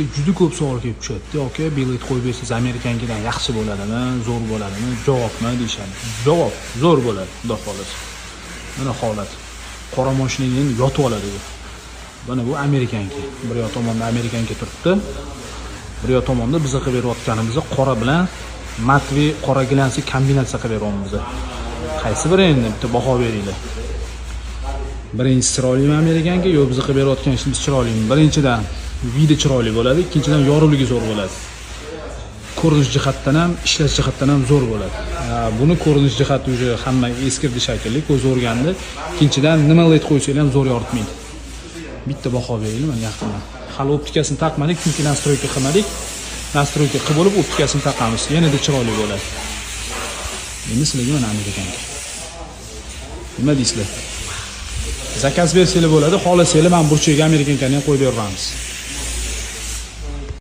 Bizga juda ko'p savol kelib tushadi. "Aka, bilet qo'yib bersangiz, американка dan yaxshi bo'ladimi, zo'r bo'ladimi, javobmi?" deyishadi. Javob: zo'r bo'ladi, xudo xohlasa. Mana holat. Qora mashinaga endi yotib oladi bu. Mana bu американка. Bir yoq tomonda американка turibdi. Bir yoq tomonda biza qilib berayotganimizni qora bilan матовый, qora глянец kombinatsiya qilib beryapmiz. Qaysi biri endi, bitta baho beringlar. Birinchisi chiroylimi, американка, yo biza qilib berayotgan ishimiz chiroylimi? Birinchidan, вид i chiroyli bo'ladi, ikkinchidan, yorug'ligi zo'r bo'ladi. Ko'rinish jihatdan ham, ishlash jihatdan ham zo'r bo'ladi. Buni ko'rinish jihati уже hamma eskirdi shekilli, ko'z o'rgandi. Ikkinchidan, nima led qo'ysanglar ham zo'r yoritmaydi. Bitta baho beringlar mana yaqindan. Hali optikasini taqmadik, chunki настройка qilmadik. Настройка qilib bo'lib, optikasini taqamiz. Yanada chiroyli bo'ladi. Endi sizlarga mana американка. Nima deysizlar? Заказ bersanglar bo'ladi, xohlasanglar mana burchagiga американка ni ham qo'yib beraveramiz.